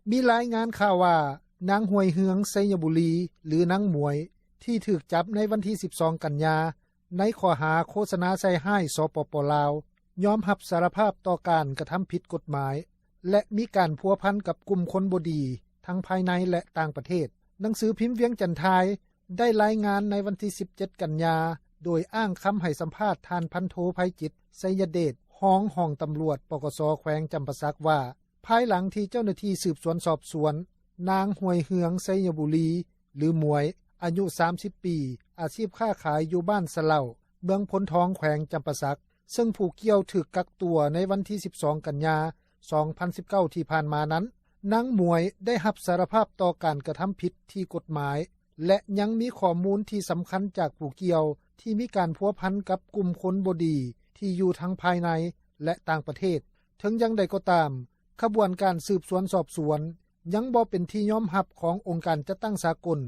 ມີລາຍງານຂ່າວວ່າ ນາງ ຮວຍເຮືອງ ໄຊຍະບູລີ ຫຼື ນາງ ໝວຍ ທີ່ຖືກຈັບໃນວັນທີ ສິບສອງ ກັນຍາ ໃນຂໍ້ຫາໂຄສະນາໃສ່ຮ້າຍ ສປປລາວ ຍອມຮັບສາລະພາບຕໍ່ການກະທຳຜິດກົດໝາຍ ແລະ ມີການພົວພັນກັບກຸ່ມຄົນບໍ່ດີ ທັງພາຍໃນ ແລະ ຕ່າງປະເທດ. ໜັງສືພິມວຽງຈັນທາຍ ໄດ້ລາຍງານໃນວັນທີ ສິບເຈັດ ກັນຍາ ໂດຍອ້າງຄຳໃຫ້ສຳພາດ ທ່ານ ພັນໂທ ໄພຈິດ ໄຊຍະເດດ ຮອງຫ້ອງຕຳຫຼວດ ປກສ ແຂວງຈຳປາສັກ ວ່າ ພາຍຫຼັງທີ່ເຈົ້າໜ້າທີ່ສືບສວນສອບສວນ ນາງ ຮວຍເຮືອງ ໄຊຍະບູລີ ຫຼື ໝວຍ ອາຍຸ ສາມສິບ ປີ ອາຊີບຄ້າຂາຍຢູ່ບ້ານສະເຫຼົ້າ ເມືອງໂພນທອງ ແຂວງຈຳປາສັກ ເຊິ່ງຜູ້ກ່ຽວຖືກກັກຕົວໃນວັນທີ ສິບສອງ ກັນຍາ ສອງພັນສິບເກົ້າ ທີ່ຜ່ານມານັ້ນ, ນາງ ໝວຍ ໄດ້ຮັບສາລະພາບຕໍ່ການກະທຳຜິດທີ່ກົດໝາຍ ແລະ ຍັງມີຂໍ້ມູນທີ່ສຳຄັນຈາກຜູ້ກ່ຽວ ທີ່ມີການພົວພັນກັບກຸ່ມຄົນບໍ່ດີ ທີ່ຢູ່ທັງພາຍໃນ ແລະ ຕ່າງປະເທດ. ເຖິງຢ່າງໃດກໍຕາມ, ຂະບວນການສືບສວນສອບສວນ ຍັງບໍ່ເປັນທີ່ຍອມຮັບຂອງອົງການຈັດຕັ້ງສາກົນ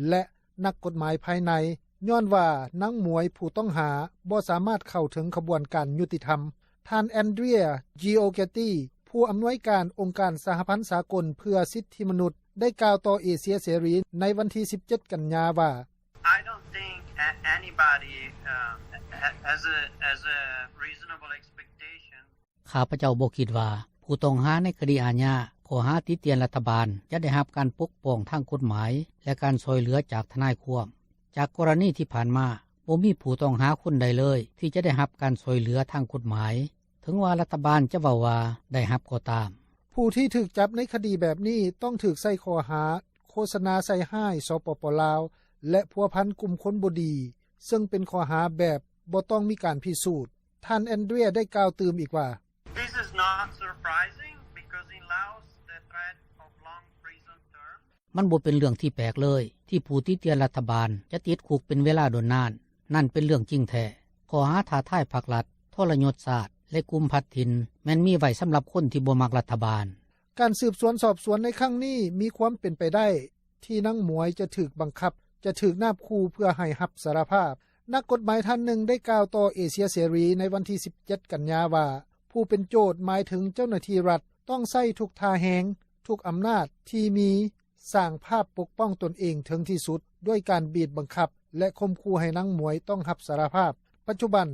ແລະ ນັກກົດໝາຍພາຍໃນ ຍ້ອນວ່າ ນາງ ໝວຍ ຜູ້ຕ້ອງຫາ ບໍ່ສາມາດເຂົ້າເຖິງຂະບວນການຍຸຕິທຳ. ທ່ານ ແອນເດຣຍ ຈີໂອເກຕີ ຜູ້ອຳນວຍການອົງການສະຫະພັນສາກົນເພື່ອສິດທິມະນຸດ ໄດ້ກ່າວຕໍ່ເອເຊຍເສລີໃນວັນທີ ສິບເຈັດ ກັນຍາ ວ່າ: "I don't think a- anybody uh, ha- has a has a reasonable expectation." ຂ້າພະເຈົ້າບໍ່ຄິດວ່າ ຜູ້ຕ້ອງຫາໃນຄະດີອາຍາ ຂໍ້ຫາຕິຕຽນລັດຖະບານ ຈະໄດ້ຮັບການປົກປ້ອງທາງກົດໝາຍ ແລະ ການຊ່ອຍເຫຼືອຈາກທະນາຍຄວາມ. ຈາກກໍລະນີທີ່ຜ່ານມາ, ບໍ່ມີຜູ້ຕ້ອງຫາຄົນໃດເລີຍ ທີ່ຈະໄດ້ຮັບການຊ່ອຍເຫຼືອທາງກົດໝາຍ, ເຖິງວ່າລັດຖະບານຈະເວົ້າວ່າໄດ້ຮັບກໍຕາມ. ຜູ້ທີ່ຖືກຈັບໃນຄະດີແບບນີ້ ຕ້ອງຖືກໃສ່ຂໍ້ຫາໂຄສະນາໃສ່ຮ້າຍ ສປປລາວ ແລະ ພົວພັນກຸ່ມຄົນບໍ່ດີ ເຊິ່ງເປັນຂໍ້ຫາແບບບໍ່ຕ້ອງມີການພິສູດ. ທ່ານ ແອນເດຣຍ ໄດ້ກ່າວຕື່ມອີກວ່າ: "This is not surprising because in Laos the threat of long prison terms." ມັນບໍ່ເປັນເລື່ອງທີ່ແປກເລີຍ ທີ່ຜູ້ຕິຕຽນລັດຖະບານຈະຕິດຄຸກເປັນເວລາດົນນານ. ນັ້ນເປັນເລື່ອງຈິງແທ້. ຂໍ້ຫາທ້າທາຍພັກລັດ, ທໍລະຍົດຊາດ ແລະ ກຸ່ມພັດຖິ່ນ ແມ່ນມີໄວ້ສຳລັບຄົນທີ່ບໍ່ມັກລັດຖະບານ. ການສືບສວນສອບສວນໃນຄັ້ງນີ້ ມີຄວາມເປັນໄປໄດ້ທີ່ນາງ ໝວຍ ຈະຖືກບັງຄັບ, ຈະຖືກນາບຂູ່ເພື່ອໃຫ້ຮັບສາລະພາບ. ນັກກົດໝາຍທ່ານໜຶ່ງໄດ້ກ່າວຕໍ່ເອເຊຍເສລີໃນວັນທີ ສິບເຈັດ ກັນຍາ ວ່າ ຜູ້ເປັນໂຈດ ໝາຍເຖິງເຈົ້າໜ້າທີ່ລັດ ຕ້ອງໃຊ້ທຸກທ່າແຮງ, ທຸກອຳນາດທີ່ມີ ສ້າງພາບປົກປ້ອງຕົນເອງເຖິງທີ່ສຸດ ດ້ວຍການບີບບັງຄັບ ແລະ ຂົ່ມຂູ່ໃຫ້ນາງ ໝວຍ ຕ້ອງຮັບສາລະພາບ. ປັດຈຸບັນ,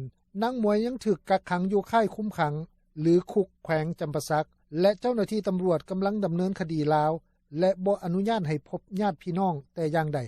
ນາງ ໝວຍ ຍັງຖືກກັກຂັງຢູ່ຄ້າຍຄຸມຂັງ ຫຼື ຄຸກແຂວງຈຳປາສັກ ແລະ ເຈົ້າໜ້າທີ່ຕຳຫຼວດກຳລັງດຳເນີນຄະດີລາວ ແລະ ບໍ່ອະນຸຍາດໃຫ້ພົບຍາດພີ່ນ້ອງແຕ່ຢ່າງໃດ.